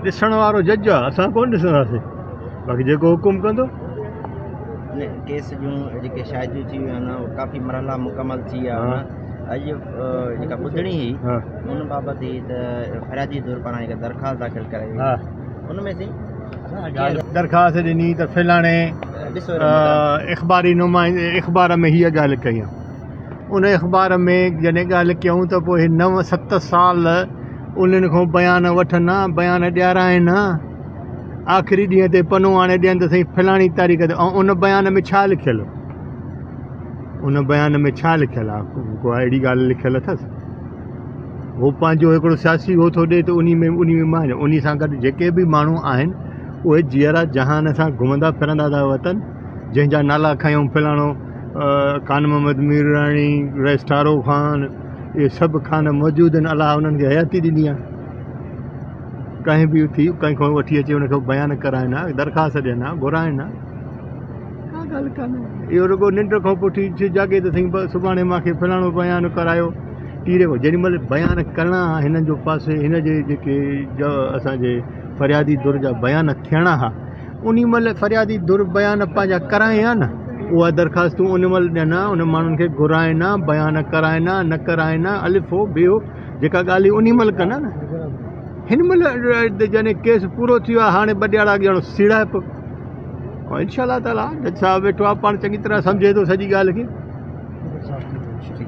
ڏسڻ وارو جج آ اسان ڪونه ڏسنداسين باقي جيڪو حڪم ڪندو. ان ڪيس جون جيڪي شاهديون ٿي ويون آهن اهي ڪافي مرحلا مڪمل ٿي ويا آهن اڄ جيڪا ٻڌڻي هئي ان بابت هي ته فريادي ڌر پاران هڪ درخواست داخل ڪرائي وئي ان ۾ سائين درخواست ڏني ته فلاڻي اخباري نمائندي اخبار ۾ هيء ڳالهه ڪئي آهي ان اخبار ۾ جڏهن ڳالهه ڪيائون ته پوء نو ست سال انهن کان بيان وٺن ها، بيان ڏيارائين ها، آخري ڏينهن تي پنو آڻي ڏين ته سائين فلاڻي تاريخ تي ۽ ان بيان ۾ ڇا لکيل هو؟ ان بيان ۾ ڇا لکيل آهي؟ ڪو اهڙي ڳالهه لکيل اٿس؟ هو پنهنجو هڪڙو سياسي هو ٿو ڏي ته انهي ۾ انهي ۾ مان انهي سان گڏ جيڪي به ماڻهو آهن اهي جيئرا جهان سان گهمندا ڦرندا ٿا وتن جنهن جا نالا کنيائون فلاڻو خان محمد ميراڻي، رئيس ٺارو خان، اهي سڀ خان موجود آهن الله انهن کي حياتي ڏني آهي ڪنهن به اٿي ڪنهن کان وٺي اچي ان کي بيان ڪرائن ها درخواست ڏين ها گهرائن ها ڪا ڳالهه ڪانهي اهو رڳو ننڊ کان پوء اٿي جاڳي ته سائين سڀاڻي مان کي فلاڻو بيان ڪرايو ٽيري جيڏي مهل بيان ڪرڻا ها هنن جو پاسي هن جي جيڪي اسانجي فريادي ڌر جا بيان ٿيڻا ها انهي مهل فريادي ڌر بيان پنهنجا ڪرائين ها نه اها درخواستون ان مهل ڏين ها ان ماڻهن کي گهرائين ها بيان ڪرائين ها نه ڪرائين ها الف هو بي هو جيڪا ڳالهه هئي انهي مهل ڪن ها نه هن مهل جڏهن ڪيس پورو ٿي ويو آهي هاڻي ٻه ڏيهاڙا ڄڻ سيڙائپ انشاء الله تعاليٰ جج صاحب ويٺو آهي پاڻ چڱي طرح سمجهي ٿو سڄي ڳالهه کي.